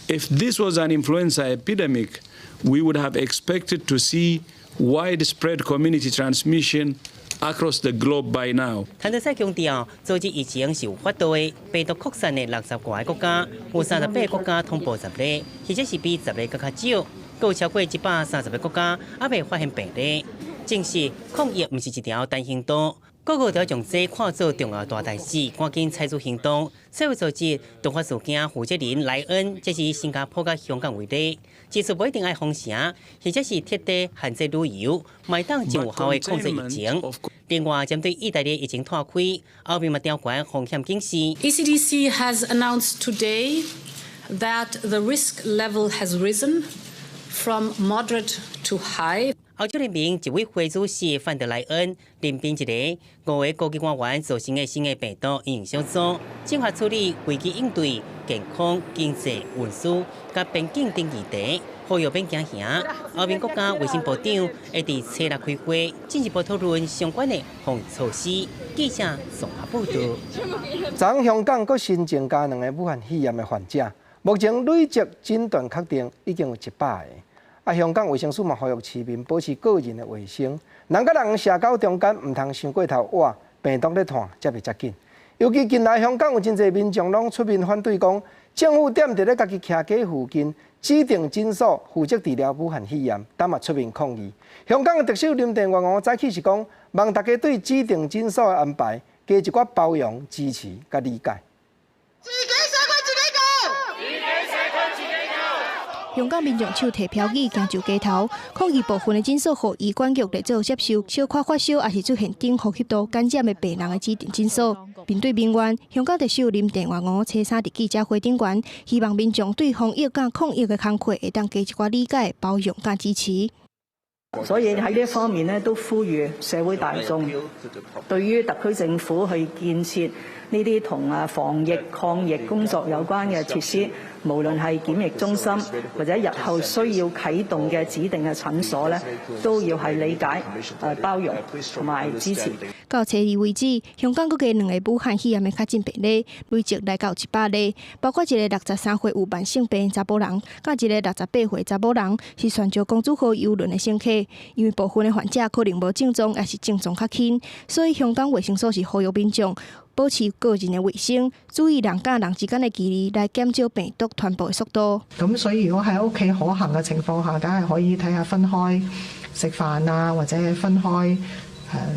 If this was an influenza epidemic, we would have expected to see widespread community transmission across the globe by now. 譚德塞強調，組織疫情是有法度的，病毒擴散的60外個國家，有38個國家通報10例，或者是比10例閣較少，閣有超過130個國家猶未發現病例，證實抗疫毋是一條單行道。各國都將這看做重要大代誌，趕緊採取行動。世衛組織突發事件負責人萊恩，這是新加坡佮香港為例，指出無一定愛封城，或者是徹底限制旅遊，嘛會當真有效的控制疫情。另外，針對意大利疫情湠開，歐盟嘛調懸風險警示。 ECDC has announced today that the risk level has risen from moderate to high. 歐洲聯盟執委會主席范德萊恩任命一个五个高級官員組成的新的病毒應用小組，綜合處理危機應對、健康、經濟、運輸佮邊境等議題，呼籲免驚嚇。歐盟國家衛生部長會佇初六開會，進一步討論相關的防疫措施。記者綜合報導。昨香港閣新增加兩個武漢肺炎的患者，目前累積診斷確定已經有100個。啊，香港衛生署嘛呼籲市民保持個人的衛生，人佮人社交中間毋通傷過頭倚，病毒咧傳才袂遮緊。尤其近來香港有真濟民眾攏出面反對，講政府踮佇咧家己徛家附近指定診所負責治療武漢肺炎，當嘛出面抗議。香港的特首林鄭月娥早起是講，望大家對指定診所的安排加一寡包容、支持佮理解。自己社區自己救，自己社區自己救。香港民眾手提標語行上街頭，抗議部分的診所予醫管局列做接受小可發燒，抑是出現頂呼吸道感染的病人的指定診所。面對民怨，香港特首林鄭月娥初三佇記者會頂懸，希望民眾對防疫佮抗疫的工課會當加一寡理解、包容佮支持。所以喺呢一方面呢，都呼籲社會大眾對於特區政府去建設呢啲同防疫抗疫工作有關嘅設施，無論係檢疫中心或者日後需要啟動嘅指定嘅診所咧，都要係理解、包容同埋支持。到初二為止，香港閣加兩个武漢肺炎的確診病例，累計來到100例，包括一个63歲有慢性病查某人，佮一个68歲查某人，是船上公主號郵輪的乘客。因為部分的患者可能無症狀，抑是症狀較輕，所以香港衛生署是呼籲民眾保持個人的衛生，注意人佮人之間的距離，來減少病毒傳播的速度。咁所以如果喺屋企可行嘅情況下，梗係可以睇下分開食飯啊，或者分開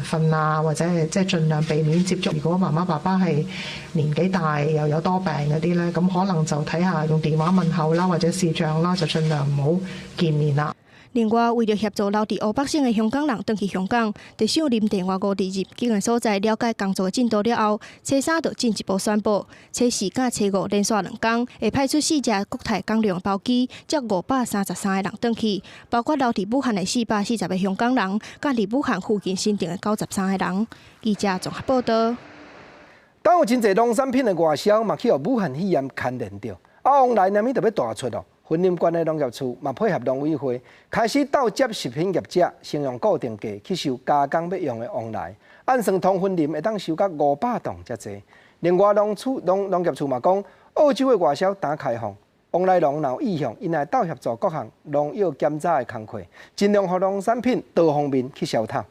瞓啊，或者係即係盡量避免接觸。如果媽媽爸爸係年紀大又有多病嗰啲咧，咁可能就睇下用電話問候啦，或者視像啦，就盡量唔好見面啦。另外，為著協助留佇湖北省的香港人轉去香港，特首林鄭月娥佇入境的所在了解工作的進度了後，初三就進一步宣布，初四佮初五連續2工會派出四架國泰港龍包機，接533個人轉去，包括留佇武漢的440個香港人，佮佇武漢附近新定的93個人。記者綜合報導。當有真濟農產品的外銷嘛，去予武漢肺炎牽連著，啊，往來連物著欲大出哦。雲林縣的農業處嘛配合農委會，開始鬥接食品業者，先用固定價去收加工欲用的黃梨，按算通雲林會當收到500噸遮濟。另外農業處嘛講，澳洲的外銷今開放，黃梨農若有意向，𪜶會鬥協助各項農藥檢查的工課，盡量予農產品多方面去銷透。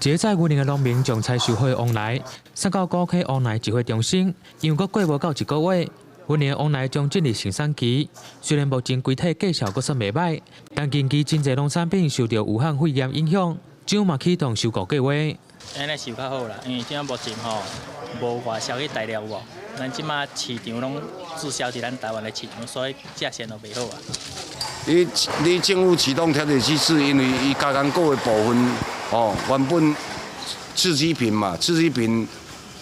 一个在雲林的農民將採收好的黃梨送到古溪黃梨集會中心，因為閣過無夠一個月，雲林的黃梨將進入生產期。雖然目前規體價數閣算袂䆀，但近期真濟農產品受著武漢肺炎影響，政府嘛啟動收購計劃。按呢收較好啦，因為這目前吼無外銷去大陸無，咱這馬市場攏滯銷佇咱台灣的市場，所以價錢都袂好啊。你政府啟動調節機制，因為伊加工過的部分，哦，原本次級品嘛，次級品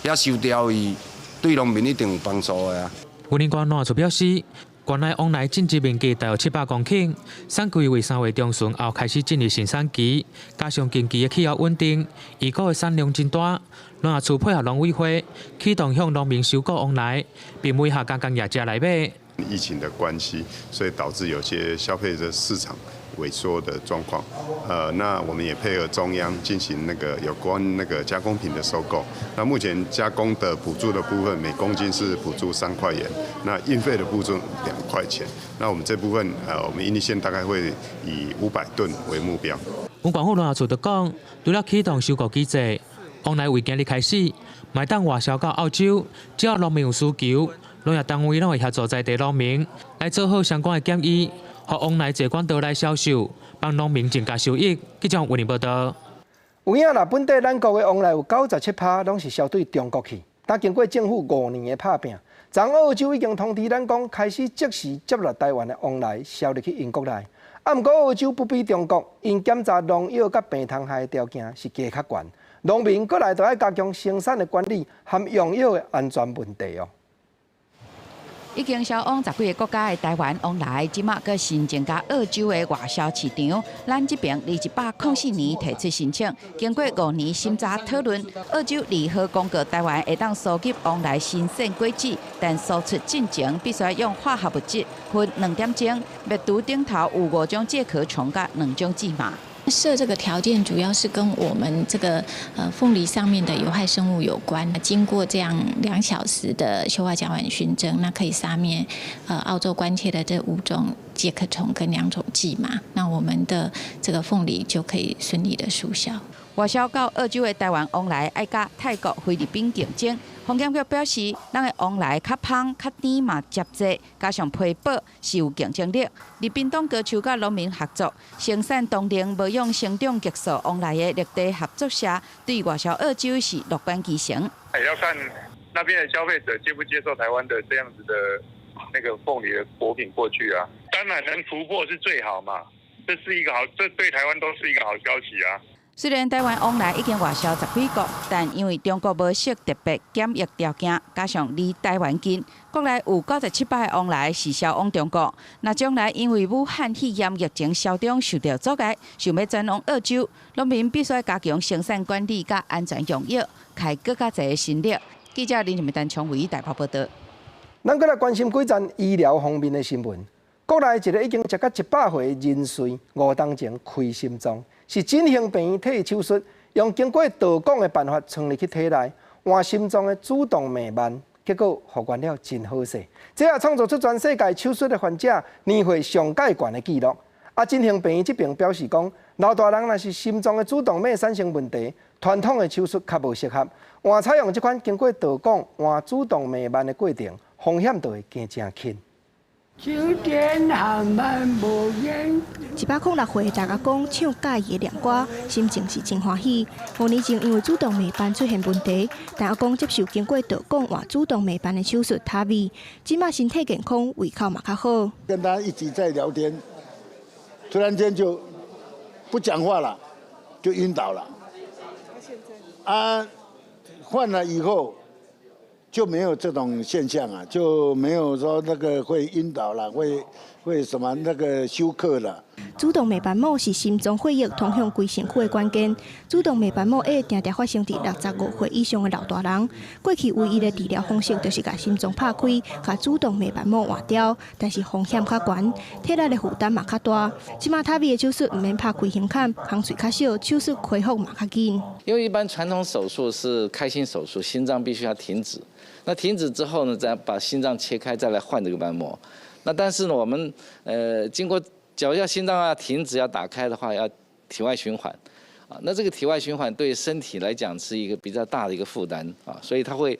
遐收掉伊，對農民一定有幫助的啊。雲林縣農業處表示，縣內黃梨種植面積大約700公頃，產季為3月中旬後開始進入生產期，加上近期的氣候穩定，預估的產量真大。農業處配合農委會，啟動向農民收購黃梨，並委託加工業者來買。疫情的關係，所以導致有些消費者市場萎縮的狀況。那我們也配合中央進行那個有關那個加工品的收購。那目前加工的補助的部分，每公斤是補助3塊元，那運費的補助2塊錢。那我們這部分，我們印尼線大概會以500噸為目標。阮縣府農業處就講，除了啟動收購機制，黃梨為今日開始，嘛會當外銷到澳洲，只要農民有需求，農業單位攏會協助在地農民來做好相關的檢疫，予黃梨濟管道來銷售，幫農民增加收益。記者雲林報道。有影啦，本底咱國的黃梨有97%攏是銷對中國去，但經過政府5年的拍拚，昨澳洲已經通知咱講，開始即時接納台灣的黃梨銷入去𪜶國內。啊，毋過澳洲不比中國，𪜶檢查農藥佮病蟲害的條件是加較懸，農民閣來著愛加強生產的管理和用藥的安全問題哦。已經銷往十幾个國家的台灣黃梨，這馬閣新增加澳洲的外銷市場。咱這爿佇104年提出申請，經過5年審查討論，澳洲2號公告台灣會當輸入黃梨新鮮果子，但輸出進前必須用化學物質分2點鐘，滅除頂頭有五種介殼蟲佮兩種螆螞。設這個條件主要是跟我們這個鳳梨上面的有害生物有關。經過這樣2小時的溴化甲烷燻蒸，那可以殺滅澳洲關切的這五種介殼蟲跟兩種螆螞，那我們的這個鳳梨就可以順利的輸銷。外銷到澳洲的台灣黃梨愛佮泰國、菲律賓競爭。防檢局表示，咱的黃梨較芳、較甜嘛汁濟，加上皮薄，是有競爭力。而屏東高樹佮農民合作，生產當地無用生長激素黃梨的綠地合作社，對外銷澳洲是樂觀其成。也要看那邊的消費者接不接受台灣的這樣子的那個鳳梨的果品過去啊。當然能突破是最好嘛，這是一個好，這對台灣都是一個好消息啊。雖然台灣黃梨已經外銷十幾國，但因為中國無設特別檢疫條件，加上離台灣近，國內有97%的黃梨是銷往中國。若將來因為武漢肺炎疫情銷中受到阻礙，想欲轉往澳洲，農民必須加強生產管理佮安全用藥，開閣較濟的心力。記者林立丹昌偉台北報道。咱閣來關心幾則醫療方面的新聞。國內一個已經食到100歲人瑞，5冬前開心臟，是振興病院替伊手術，用經過導管的辦法穿入去體內，換心臟的主動脈瓣，結果復原了真好勢。這也創造出全世界手術的患者年歲上蓋懸的紀錄。啊，振興病院這邊表示講，老大人若是心臟的主動脈產生問題，傳統的手術較無適合，換採用這款經過導管換主動脈瓣的過程，風險就會減誠輕。手電航班無煙。106歲大阿公唱佮意的念歌，心情是真歡喜。5年前因為主動脈瓣出現問題，大阿公接受經過導管換主動脈瓣的手術 TAVI，這馬身體健康，胃口嘛較好。跟他一直在聊天，突然間就不講話了，就暈倒了。啊，換了以後，就沒有這種現象啊，就沒有說那個會暈倒啦，會什麼那個休克啦。主動脈瓣膜是心臟血液通向規身軀的關鍵。主動脈瓣膜會定定發生佇65歲以上的老大人。過去唯一的治療方式就是共心臟拍開，共主動脈瓣膜換掉，但是風險較懸，體力的負擔嘛較大。這馬 TAVI 的手術毋免拍開胸坎，工序較少，手術恢復嘛較緊。因為一般傳統手術是開心手術，心臟必須要停止。那停止之後呢，再把心臟切開，再來換這個瓣膜。那但是呢，我們經過，假如要心臟要停止要打開的話，要體外循環，啊，那這個體外循環對身體來講是一個比較大的一個負擔啊，所以它會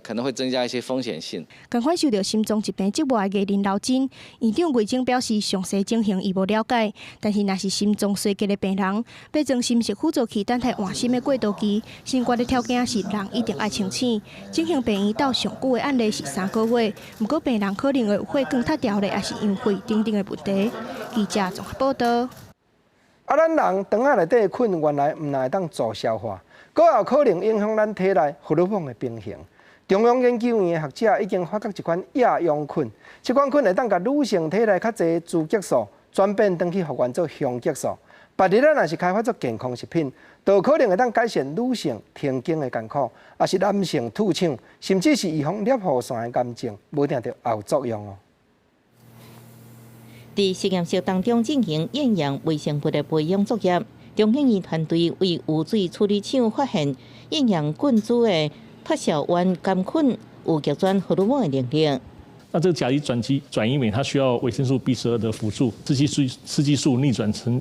可能會增加一些風險性。仝款受著心臟疾病折磨的藝人劉真，院長魏征表示，詳細情形伊無了解，但是若是心臟衰竭的病人，欲裝心室輔助器等待換心的過渡期，先決的條件是人一定愛清醒。整間病院鬥上久的案例是3個月，毋過病人可能會有血管脫掉咧，抑是溶肺等等的問題。記者綜合報道。啊，咱人腸仔內底的菌原來毋但會當助消化，閣有可能影響咱體內荷爾蒙的平衡。中央研究院的學者已經發覺一款厭氧菌，這款菌會當共女性體內較濟雌激素轉變轉去復原做雄激素。別日咱若是開發做健康食品，就可能會當改善女性停經的艱苦，抑是男性禿鬚，甚至是預防攝護腺的癌症，無定著也有作用哦。佇實驗室當中進行厭氧微生物的培養作業，中研院團隊為污水處理廠發現厭氧菌株的脫硝彎桿菌有逆轉荷爾蒙的能力。那這個甲基轉移酶，它需要維生素 B12的輔助，雌激素逆轉成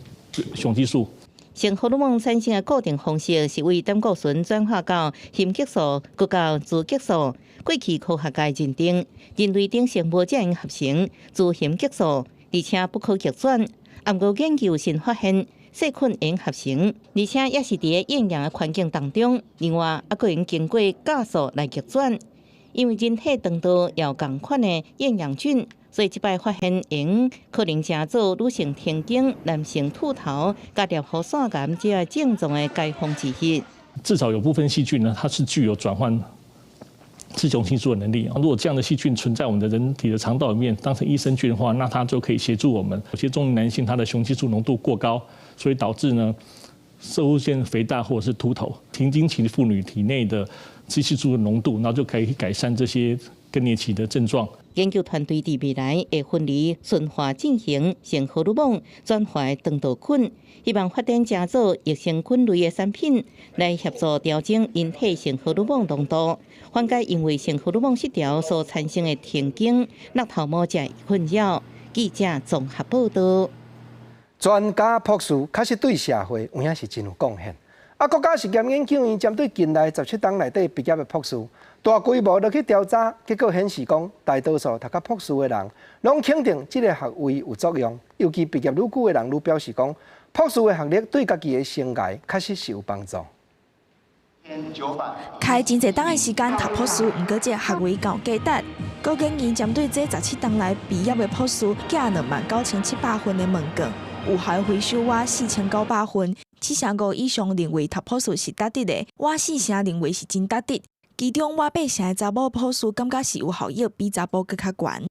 雄激素。性荷爾蒙產生的固定方式是為膽固醇轉化到雄激素，閣到雌激素。過去科學界認定，人類頂生物才會合成雌雄激素，而且不可逆轉。毋過研究新發現，細菌會合成，而且也是佇厭氧的環境當中。另外，猶閣會經過酵素來逆轉。因為人體腸道有仝款的厭氧菌，所以這擺發現會可能成做女性停經、男性禿頭、佮攝護腺癌這個症狀的解方之一。至少有部分細菌呢，它是具有轉換雌雄激素的能力。如果這樣的細菌存在我們的人體的腸道裡面，當成益生菌的話，那它就可以協助我們。有些中年男性他的雄激素濃度過高，所以導致呢攝護腺肥大或者是禿頭。停經期婦女體內的雌激素的濃度，然後就可以改善這些更年期的症狀。研究團隊佇未來會分離純化進行性荷爾蒙轉化的腸道菌，希望發展成做益生菌類的產品，來協助調整人體性荷爾蒙濃度，緩解因為性荷爾蒙失調所產生的停經、落頭毛這困擾。記者綜合報道。專家博士確實對社會有影是真有貢獻。啊，國家實驗研究院針對近來17冬內底畢業的博士，大規模落去調查，結果顯示講，大多數讀到博士的人，攏肯定這個學位有作用。尤其畢業愈久的人，愈表示講，博士的學歷對家己的生涯確實是有幫助。開真濟冬的時間讀博士，毋過這個學位夠價值。高研院針對這17冬來畢業的博士，寄29,700份的問卷，有效回收倚4,900份，75%以上認為讀博士是值得的，倚四成認為是真值得。其中倚八成的查某博士感覺是有效益，比查埔閣較懸。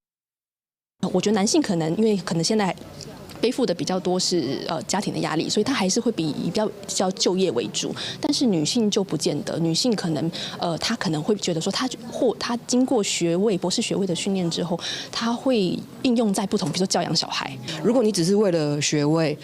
我覺得男性可能因為可能現在背負的比較多是家庭的壓力，所以他還是會比較就業為主。但是女性就不見得，女性可能她可能會覺得說，她經過學位博士學位的訓練之後，她會應用在不同，比如說教養小孩。如果你只是為了學位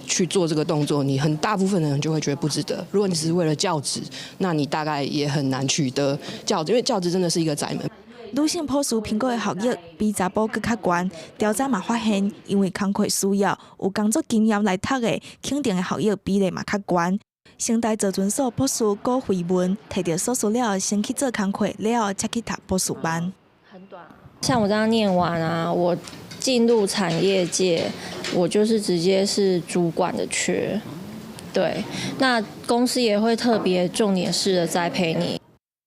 去做這個動作，你很大部分的人就會覺得不值得。如果你只是為了教職，那你大概也很難取得教職，因為教職真的是一個窄門。女性博士評估的效益比查埔閣較懸。調查嘛發現，因為工課需要有工作經驗來讀的，肯定的效益比例嘛較懸。成大造船所博士郭惠文提著碩士了後，先去做工課，了後才去讀博士班。像我這樣念完啊，我進入產業界，我就是直接是主管的缺。對，那公司也會特別重點式的栽培你。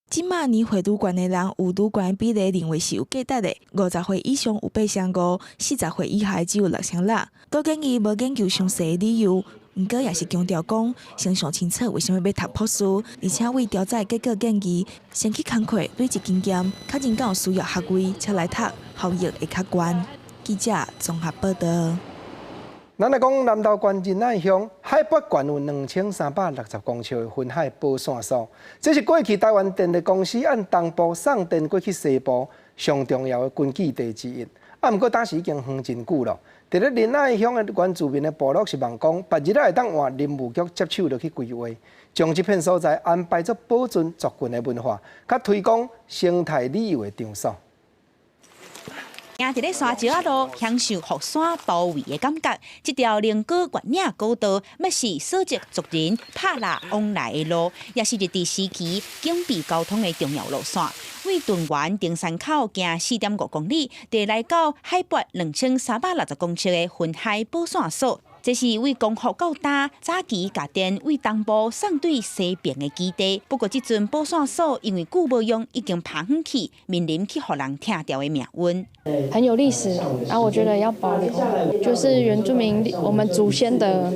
這馬年歲愈懸的人，有愈懸比例認為是有價值的。50歲以上有85，40歲以下只有66。高建議無研究詳細的理由，毋過也是強調講，先想清楚為啥物欲讀博士，而且為調查結果建議，先去工課累積經驗，確認敢有需要學位，才來讀，效益會較懸。記者綜合報道。咱來講南投縣仁愛鄉海拔懸有2360公尺的雲海保線所，這是過去台灣電力公司按東部送電過去西部上重要的根據地之一。啊，毋過當時已經遠真久了。佇咧仁愛鄉的原住民的部落是望講，別日仔會當換林務局接手落去規劃，將這片所在安排做保存族群的文化，佮推廣生態旅遊的場所。行佇咧山石仔路，享受予山包圍的感覺。這條龍哥越嶺古道，欲是索契族人拍獵往來的路，也是日治時期警備交通的重要路線。對屯園登山口行4.5公里，就來到海拔2360公尺的雲海保線所。這是對光復到今早期共電對東部送對西邊的基地。不過這陣保線所因為久無用，已經拍遠去，面臨去予人拆掉的命運。很有歷史，然後我覺得要保留，就是原住民我們祖先的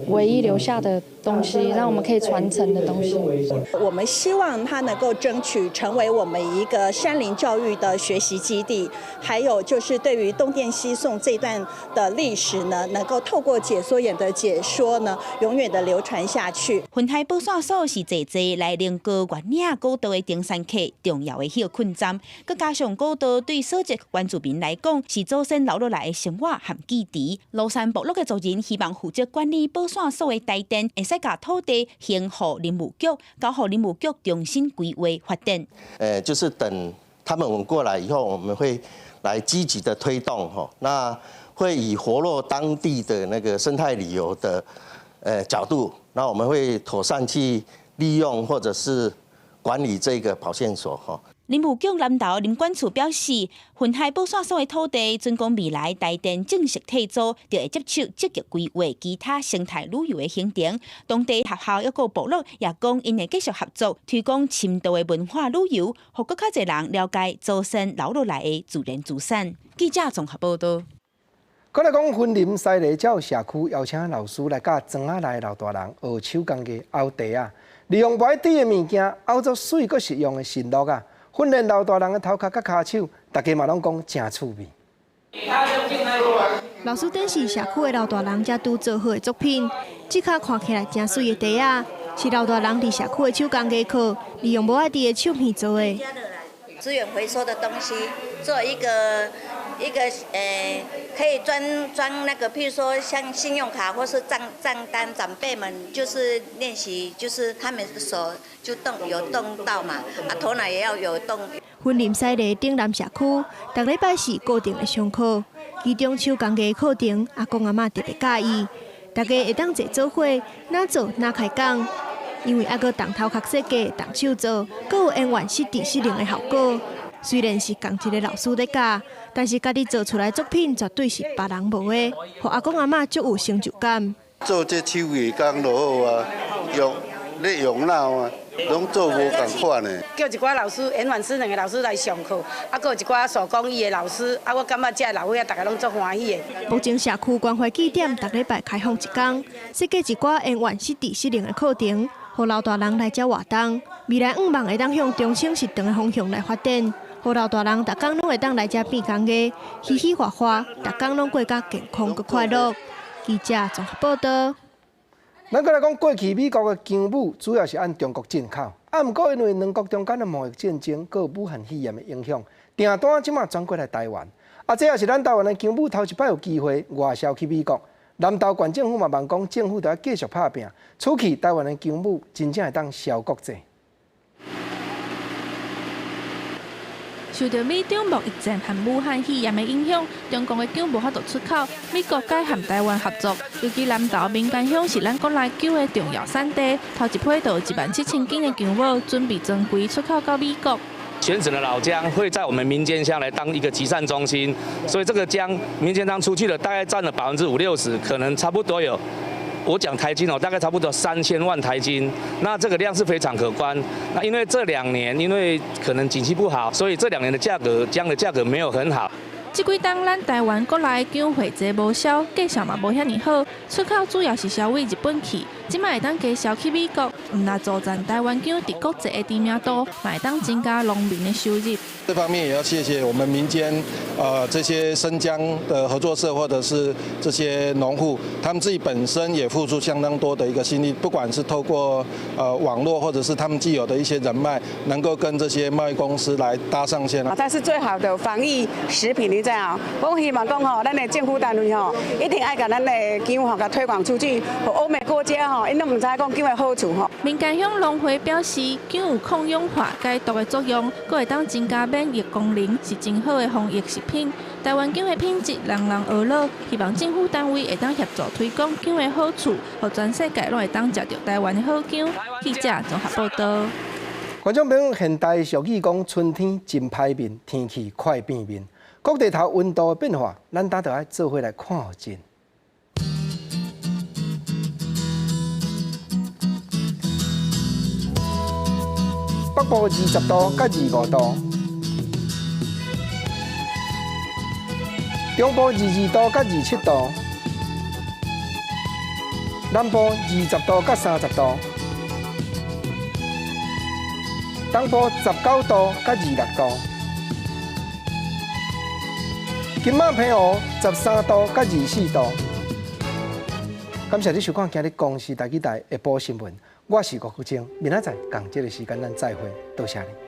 唯一留下的東西，讓我們可以傳承的東西。我們希望它能夠爭取成為我們一個山林教育的學習基地，還有就是對於東電西送這段的歷史呢，能夠透過解說員的解說呢，永遠的流傳下去。雲海保線所是濟濟來龍哥越嶺古道的登山客重要的歇睏站，閣加上古道對索契原住民來講是祖先留落來的生活和記憶。蘆山部落的族人希望負責管理保線所的台電會使共土地還予林務局，交予林務局重新規劃發展。就是等他們穩過來以後，我們會來積極的推動，吼，那會以活絡當地的那個生態旅遊的角度，那我們會妥善去利用或者是管理這個保線所，吼。林務局南投林管處表示，雲海保線所的土地，準講未來台電正式退租，就會接手積極規劃其他生態旅遊的行程。當地學校抑閣部落也講，𪜶會繼續合作推廣深度的文化旅遊，予閣較濟人了解祖先留落來的自然資產。記者綜合報道。閣來講，雲林西螺這社區邀請老師來教莊仔內老大人學手工藝拗袋仔，利用無愛丟的物件拗做媠閣實用的神樂仔，訓練老大人的頭殼佮跤手，大家嘛攏講誠趣味。老師展示社區的老大人才拄做好的作品，這跤看起來誠媠的袋仔，是老大人佇社區的手工藝課，利用無愛丟的手片做的。資源回收的東西，做一個一個可以裝裝那個，譬如說像信用卡或是帳帳單，長輩們就是練習，就是他們的手就動有動到嘛，啊頭腦也要有動。雲林西螺頂南社區，逐禮拜四固定會上課，其中手工藝課程，阿公阿嬤特別佮意，大家會當坐做伙，若做若開講，因為猶閣動頭殼設計、動手做，閣有延緩失智失能的效果。雖然是仝一个老師咧教，但是家己做出來作品絕對是別人無的，予阿公阿嬤足有成就感。做這手藝工就好啊，用咧用腦啊，攏做無仝款的。叫一寡老師，延緩失能的老師來上課，啊，閣有一寡手工藝的老師，啊，我感覺這老歲仔逐个攏足歡喜的。目前社區關懷據點逐禮拜開放一工，設計一寡延緩失智失能的課程，予老大人來遮活動。未來向望會當向中青食堂的方向來發展，予老大人逐工攏會當來遮變工藝，嘻嘻哈哈，逐工攏過較健康閣快樂。記者綜合報道。咱閣來講，過去美國的薑母主要是按中國進口，啊，毋過因為兩國中間的貿易戰爭，閣有武漢肺炎的影響，訂單這馬轉過來台灣，啊，這也是咱台灣的薑母頭一擺有機會外銷去美國。南投縣政府嘛望講，政府著愛繼續拍拚，出去台灣的薑母真正會當銷國際。受著美中貿易戰和武漢肺炎的影響，中國的薑無法度出口。美國改和台灣合作，尤其南投民間鄉是咱國內薑的重要產地，頭一批就有17000斤的薑母準備裝櫃出口到美國。全省的老薑會在我們民間鄉來當一個集散中心，所以這個薑民間鄉出去的大概佔了50-60%，可能差不多有，我講台斤哦，大概差不多3000萬台斤，那這個量是非常可觀。那因為這兩年因為可能景氣不好，所以這兩年的價格薑的價格沒有很好。這幾冬咱台灣國內薑貨濟無銷，價數嘛無遐爾好，出口主要是銷往日本去。這擺會當加銷去美國，毋但助贊台灣薑佇國際的知名度，嘛會當增加農民的收入。這方面也要謝謝我們民間，這些生薑的合作社或者是這些農戶，他們自己本身也付出相當多的一個心力，不管是透過網絡，或者是他們既有的一些人脈，能夠跟這些貿易公司來搭上線。它是最好的防疫食品，你知影？我希望講吼，咱的政府單位吼，一定愛共咱的薑吼，共推廣出去，予歐美國家吼，𪜶攏毋知影講薑的好處吼。民間鄉農會表示，薑有抗氧化、解毒的作用，閣會當增加免疫功能，是真好的防疫食品。台灣薑的品質，人人學樂，希望政府單位會當協助推廣薑的好處，予全世界攏會當食著台灣的好薑。記者綜合報道。觀眾朋友，現代俗語講春天真歹面，天氣快變面，各地頭溫度的變化，咱今著愛做伙來看真。北部20度佮25度，中部22度佮27度，南部20度佮30度，東部19度佮26度，金馬澎湖13度佮24度。感謝你收看今日公視台語台下晡新聞，我是郭國晶，明仔載仝這个時間咱再會，多謝你。